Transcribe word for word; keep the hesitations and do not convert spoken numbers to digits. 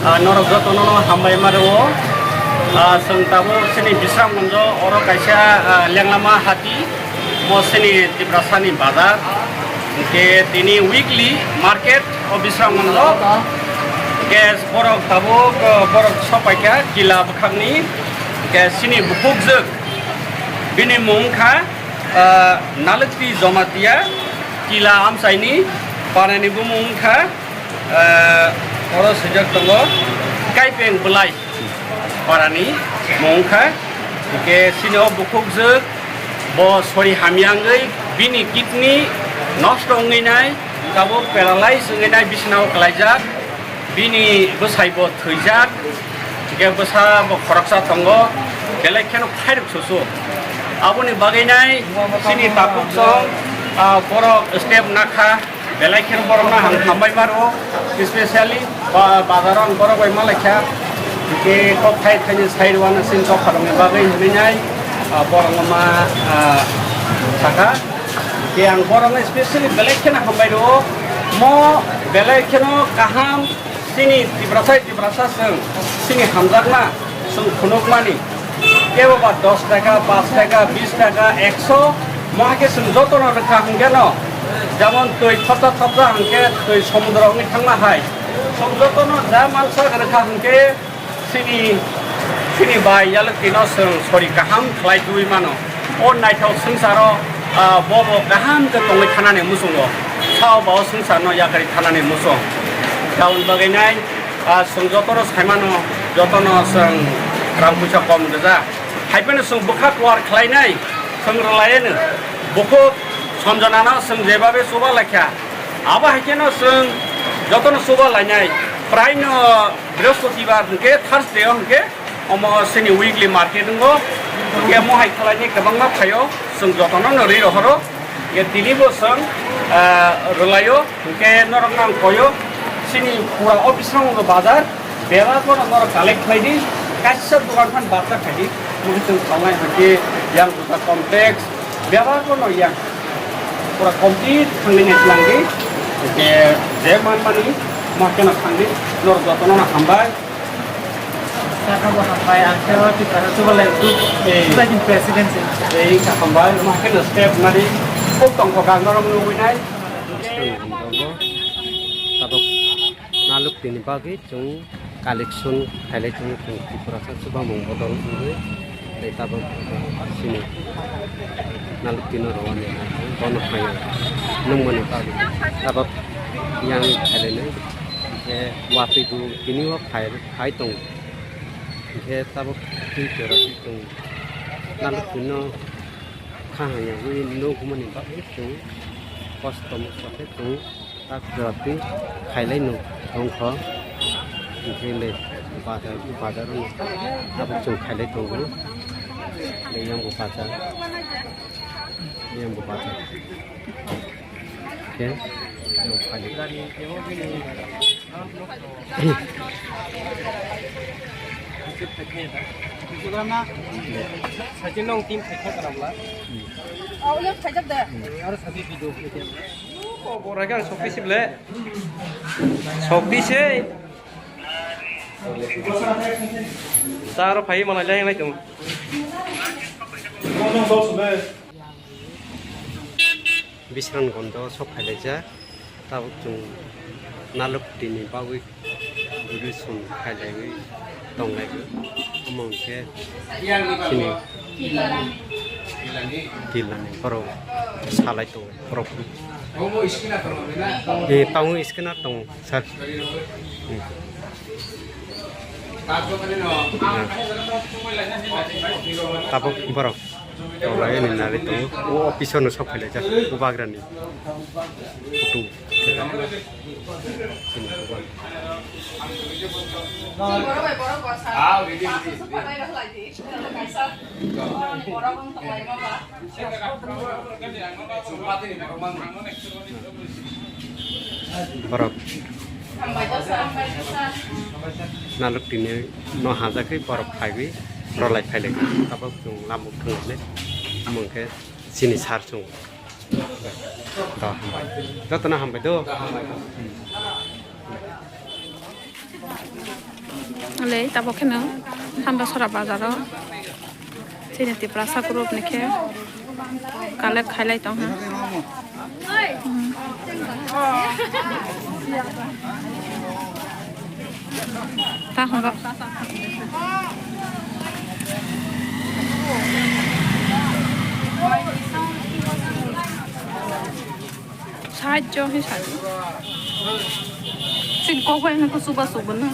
Ah, norok jotono no hambai ma rwo. Ah, chwng tabuk chini Bisramganjo oro kaisa, ah, lenglama hati, mo chini Tiprasani bazar. Hwnkhe tini weekly market o Bisramganjo. Hwnkhe borok tabuk, ah, borok sopaikha kila bwkhakni. Hwnkhe chini bukhukjwk bini mung wngkha, ah, Nalukti Jomatia kila amchaini panani bumung wngkha. Ah, oro swijak tongo Kaipeng Bwlai parani mung wngkha. Hwnkhe chini o bukhukjwk bo sori hamya wngwi bini kidney nosto wngwi nai, tabuk paralyze wngwi nai, bisinao kwlaijak, bini bwsai bo thwijak, hwnkhe bwsa bo khoroksa tongo, belai kheno khairok susu. Aboni bagwi nai chini takhuk song, ah, borok step nakha. Belai kheno borokno ang hambai maro, specially ba-, bazaro ang borok bai malaikha. Hwnkhe kok thai thaini sai rwna sini kok khoroknwi bagwi hinwi nai, ah, borokno ma, ah, sakha. Hwnkhe ang borokno specially belai kheno hambai rwo. Mo belai kheno kaham chini Tiprasa, Tiprasa chwng, chini hamjakma chwng phunukmani. Kebo ba dos taka, pas taka, bis taka, ekso, mo hai khe chwng jotono rwkha hwnkhe no, jemon twi thopsa thopsa hwnkhe twi somudro wngwi thangma hai. Chwng jotono ja mansa rwkha hwnkhe chini, chini bai yalwk tino chwng sori kaham khlai twiwi mano. O naithok swngcharo, ah, bo bo kaham khe tongwi thanani muchungo. Sao ba o swngcharno yakarwi thanani muchung. Tamoni bagwi nai, ah, chwng jotono saimano, jotono chwng rang puisa kom gwja. Hai phano chwng bwkha kuar khlainai, chwng rwlaiano. Bukhuk Sanjanano chwng jebabe chuba laikha. Abo hai kheno chwng jotono chuba lainai. Praino Brihospatibar hwnkhe, Thursday o hwnkhe, omo chini weekly market wngo. Hwnkhe mohai khlainai kwbangma phaio, chwng jotono no ri rohoro. Hwnkhe tini bo chwng, ah, rwlaio. Hwnkhe norokno ang koio, chini pura office rok bazar, bebak bono norok collect khlai di, kaisa dogan phan barta khai di, mui chwng salnai hwnkhe yang juta complex, bebak bono yang pura complete thangwi nai tlang di, hwnkhe je man mani ma kheno thang di, norok jotono no hambai. Sakha bo hambai, ang khe o Tiprasa Chubalai Group, eh, President se. Ei, hambai, ma kheno step nari, kok tong kok ang norok nugwi nai. Tabuk Nalukti ni bagwi chwng collection khailai tongo, chwng Tiprasa Chubamung bodol wngwi tei tabuk chini Nalukti no rwani bono phaio nungmani bagwi tabuk yang khailainai, hwnkhe watwi bo tini o phai, phai tongo, hwnkhe tabuk twi jora twi tongo. Nalukti no kha hamyagwi nukmani bagwi chwng kosto mokto khe chwng tak jora twi khailai nuk tongkho. Hwnkhe le bazar, bazar o tabuk chwng khailai tongo. Le yang bo bazar, yang bo bazar. Khe, nuk khailai. Sati nong team khaikha kanamla. Oh, yang khaijak da. Aro sati video khaikha. Borai kang sokti sible. Sokti se. Taro phai malai lai lai tung. Bisran gondo sok phailaijak, tabuk chwng Nalukti ni bagwi graduation khailaiwi tonglaiwi, omo hwnkhe chini tilani borok salai tongo borok. E, tongo, scanner tongo, sir. Hmm. Tabuk borok. Tolai ni nari tongo. O office no sok phailaijak. Bubagrani. Photo. Borok. Naluk tini no hajagwi borok phaiwi rwlai phailaikha. Tabuk chwng lamuk thanglainai. Omo hwnkhe chini sir chwng. Do, hambai. Jotono hambai do. Hmm. Alei tabok kheno Thandasora bazaro chini Tiprasa group ni khe collect khailai tong ha. Ta hwnba. Sahajjo hinwi sadi. Chini kok bai hwnwi kuchuba chubo no.